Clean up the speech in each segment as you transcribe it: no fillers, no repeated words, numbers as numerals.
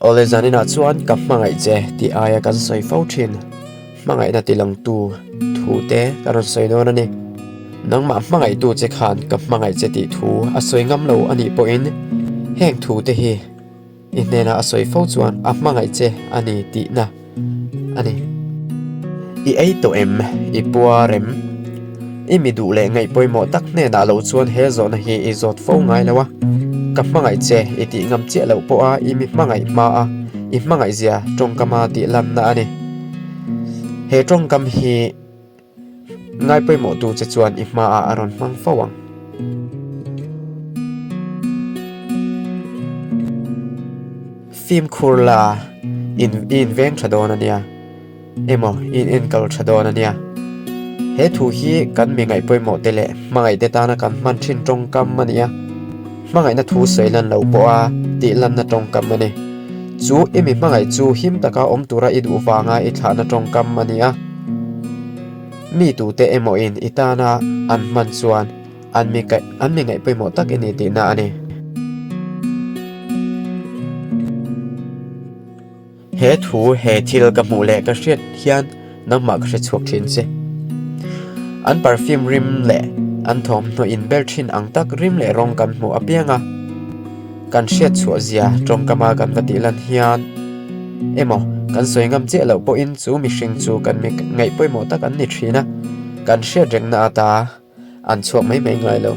Awle zaninah chuan ka hmangaih che tih aia kan sawi fo thin. Hmangaihna tilangtu thu te ka rawn sawi dawn a ni. Nangmah hmangaihtu che khan ka hmangaih che tih thu a sawi ngam lo a nih pawhin heng thu te hi i hnenah a sawi fo chuan a hmangaih che a ni tihna a ni. I ei tawh em? I puar em? I mi duh leh ngaih pawimawh tak hnenah lo chuan he zawhna hi i zawt fo ngai lo a. Ka hmangaih che i tih ngam chiah loh pawha i mi hmangaih hma a, i hmangaih zia tawngkama tih lanna a ni. He tawngkam hi ngai pawimawh tu che chuan i hmaah a rawn hmang fo ang. Fimkhur la in i inveng tha dawn a nia. Emaw i inenkawl tha dawn a nia. He thu hi kan mi ngaih pawimawh te leh hmangaih te tana kan hman thin tawngkam a ni a. Hmangaihna thu sawi lan lo pawha tih lanna tawngkam a ni. Chu i mi hmangaih chu him taka awm tura i duh vanga i thlahna tawngkam a ni a. Mi tute emaw in i tana an hman chuan an mi an mi ngaih pawimawh tak i ni tihna a ni. He thu he thil ka hmuh leh ka hriat hian nangmah ka hre chhuak thin che. An perfume rim leh an thawmhnaw in ber thin ang tak rim leh rawng kan hmuh apiang a, kan hriat chhuah zia tawngkama kan va tih lan hian emaw kan sawi ngam chiah loh pawhin chu mihring chu kan mi ngaih pawimawh tak an ni thin a, kan hriat rengna ata An chhuak mai mai ngai lo.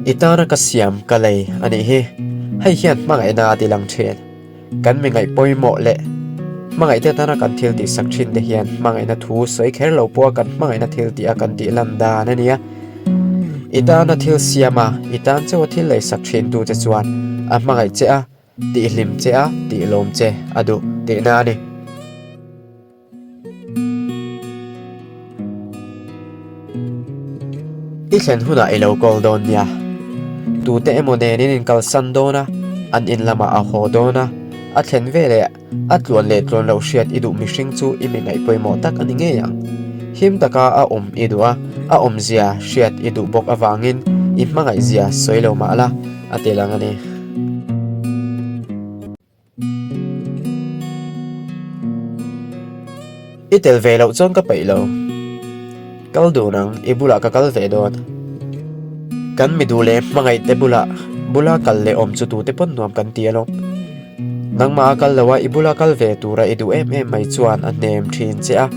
I tana ka siam ka lei a nih hi. Hei hian hmangaihna a ti lang thin. Kan mi ngaih pawimawh leh hmangaihte tana kan thil tih sak thin te hian hmangaihna thu sawi kher lo pawha kan hmangaihna thil tih a kan tih lan dan a nia. I tana thil siam a, i tan chauha thil lei sak thin tu che chuan a hmangaih che a. Tih hlim che a, tih lawm che a duh tihna a ni. I thlen hunah i lo call dawn nia. Tute emaw nen in inkalsan dawn a, an in lamah a haw dawn a, a thlen veleh a tluan leh tluan loh hriat i duh mihring chu i mi ngaih pawimawh tak a ni ngei ang. Him taka a awm i duh a, a awmzia hriat i duh bawk avangin i hmangaihzia sawi lo mah la a ti lang a ni. I tel ve loh chuan ka peih lo. Kal dun ang, i bulah ka kal ve dawn. Kan mi duh leh hmangaih te bulah bula kal leh awm chu tute pawn nuam kan ti alawm. Nangmah a kal lo a, i bula kal ve tura i duh em em mai chuan a hnem thin che a,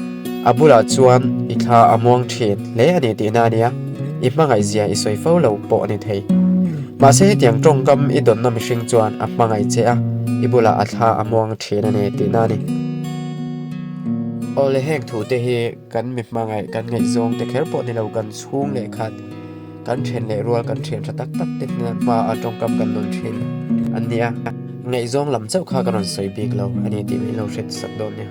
a bulah chuan i thla a muang thin hle a ni tihna a nia, i hmangaih zia i sawi fo lo pawh a ni thei. Mahse hetiang tawngkam i dawnna mihring chuan a hmangaih che a, i bulah a thla a muang thin a ni tihna a ni. Awle heng thu te hi kan mi hmangaih kan ngaihzawng te kher pawh ni lo kan chhung leh khat kan then leh rual kan thian tha tak tak te hna hma a tawngkam kan nawn thin an nia. Ngaihzawng lam chauh kha ka rawn sawi bik lo a ni tih min lo hriat sak dawn nia.